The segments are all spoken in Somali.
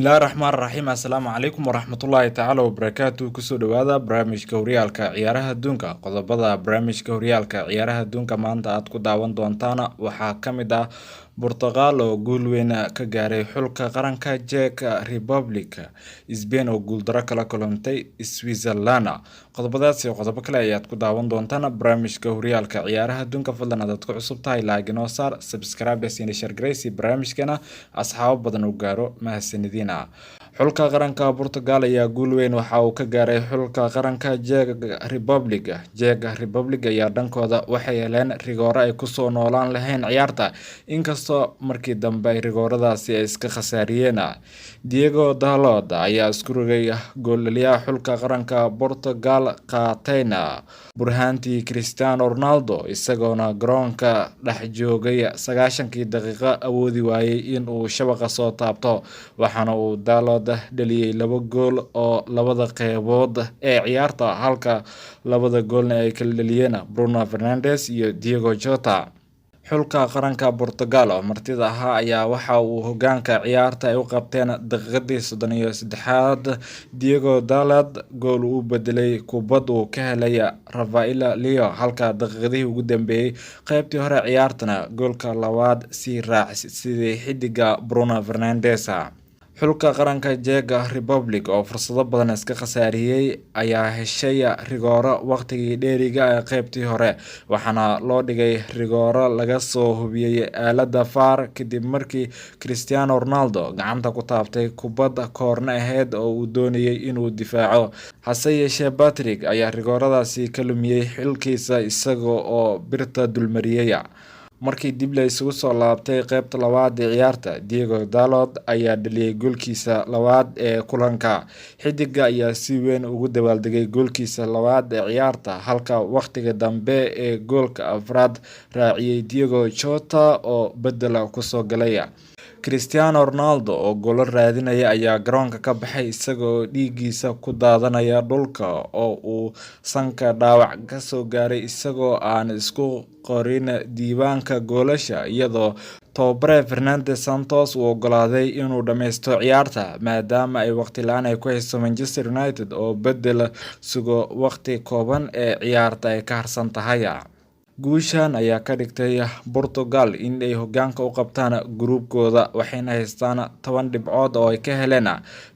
Bismillahi raxmaan raxiim. Assalaamu calaykum waraxmatullaahi tacaala wabarakaatu. Kusoo dhawaada barnaamijka horyaalka ciyaaraha adduunka. Qodobada barnaamijka horyaalka ciyaaraha adduunka maanta aad ku daawan doontaana waxaa ka mid ah Portugal oo guul weyn ka gaaray xulka qaranka Czech Republic, Spain oo guuldaro kala kulantay Switzerland. Qodobadaas iyo qodobo kale ayaad ku daawan doontaan barnaamijka horyaalka ciyaaraha adduunka. Fadlan hadaad ku cusub tahay, like inoo saar, subscribe siina, share garaysi barnaamijkana asxaabo badan u gaaro. Mahadsanidina. Xulka qaranka Portugal ayaa guul weyn waxa uu ka gaaray xulka qaranka Czech Republic. Czech Republic ayaa dhankooda waxay heleen rigoore ay kusoo noolaan lahayn ciyaarta, inkastoo markii dambe ay rigooradaasi ay iska khasaariyeen. Diogo Dalot ayaa isku rogay gooldhaliyaha xulka qaranka Portugal, qaatayna burhaantii Cristiano Ronaldo, isagoona garoonka dhex joogay 90-kii daqiiqo awoodi waayey in uu shabaqa soo taabto. Waxaana uu Dalot dhaliyay laba gool oo labada qeybood ee ciyaarta, halka labada goolna ay kala dhaliyeen Bruno Fernandes iyo Diogo Jota. Xulka qaranka Portugal oo martida ahaa ayaa waxa uu hogaanka ciyaarta ay u qabteen daqiiqadii 33aad Diogo Dalot gool uu bedelay kubad uu ka helay Rafael Leao, halka daqiiqadihii ugu dambeeyay qeybtii hore ciyaartana goolka labaad sii raacsiday xidiga Bruno Fernandes. Xulka qaranka Czech Republic oo fursado badan iska khasaariyey ayaa heshay rigooro waqtigii dheeriga ee qeybtii hore, waxaana loo dhigay rigooro laga soo hubiyey aaladda VAR kadib markii Cristiano Ronaldo gacanta ku taabtay kubad koorna ahayd oo uu doonayay inuu difaaco. Hase yeeshee, Patrick ayaa rigooradaasi ka lumiyey xilkiisa isaga oo birta dulmariyey. Markii dib la isugu soo laabtay qeybta labaad ee ciyaarta, Diogo Dalot ayaa dhaliyay goolkiisa labaad ee kulanka. Xidiga ayaa si weyn ugu dabaaldegay goolkiisa labaad ee ciyaarta, halka waqtiga dambe ee goolka afraad raaciyay Diogo Jota oo bedel kusoo galay. Cristiano Ronaldo oo goolo raadinaya ayaa garoonka ka baxay isagoo dhiigiisa ku daadanaya dhulka oo uu sanka dhaawac kasoo gaaray, isagoo aan isku qorin diiwaanka goolasha, iyadoo tababare Fernando Santos uu ogolaaday inuu dhameysto ciyaarta maadaama ay waqti la-aan ay ku hayso Manchester United oo bedel sugo waqti kooban ee ciyaarta ay ka harsan tahay. Guushan ayaa ka dhigtay Portugal in ay hogaanka u qabtaan gruubkooda, waxayna haystaan 10 dhibcood oo ay ka heleen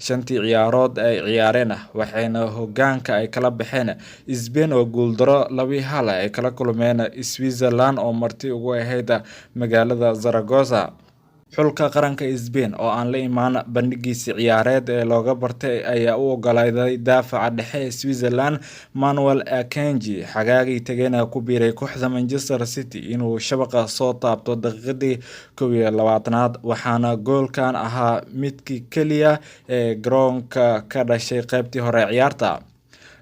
shantii ciyaarood ay ciyaareen, waxayna hogaanka ay kala baxeen Spain oo guuldaro 2-1 ay kala kulmeen Switzerland oo marti ugu ahayd magaalada Zaragoza. Xulka qaranka Spain oo aan la imaan bandhigiisa ciyaareed ee looga bartay ayaa u ogolaaday daafaca dhexe ee Switzerland Manuel Akanji, xagaagii tagayna ku biiray kooxda Manchester City, inuu shabaqa soo taabto daqiiqadii 21aad, waxaana goolkan ahaa midkii keliya ee garoonka ka dhashay qeybtii hore ee ciyaarta.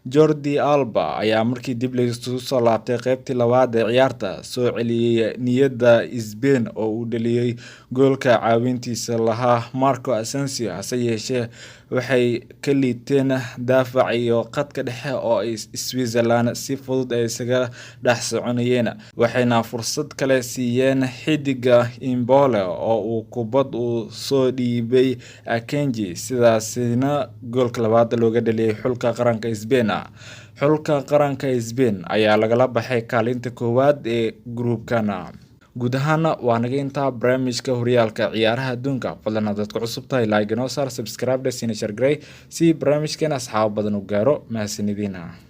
Jordi Alba ayaa markii dib laisugu soo laabtay qeybtii labaad ee ciyaarta soo celiyay niyadda Spain oo uu dhaliyay goolka caawintiisa lahaa Marco Asensio. Hase yeeshee, waxay ka liiteen daafac iyo khadka dhexe oo ay Switzerland si fudud ay isaga dhex soconayeen, waxayna fursad kale siiyeen xidiga Embolo oo uu kubad uu soo dhiibay Akanji, sidaasina goolka labaad looga dhaliyay xulka qaranka Spain. Xulka qaranka Spain ayaa lagala baxay kaalinta koowaad ee gruubkan. Guud ahaana waa naga intaa barnaamijka horyaalka ciyaaraha adduunka. Fadlan hadaad ku cusub tahay, like inoo saar, subscribe, sina share garey si barnaamijkan asxaabo badan u gaaro. Mahadsanidina.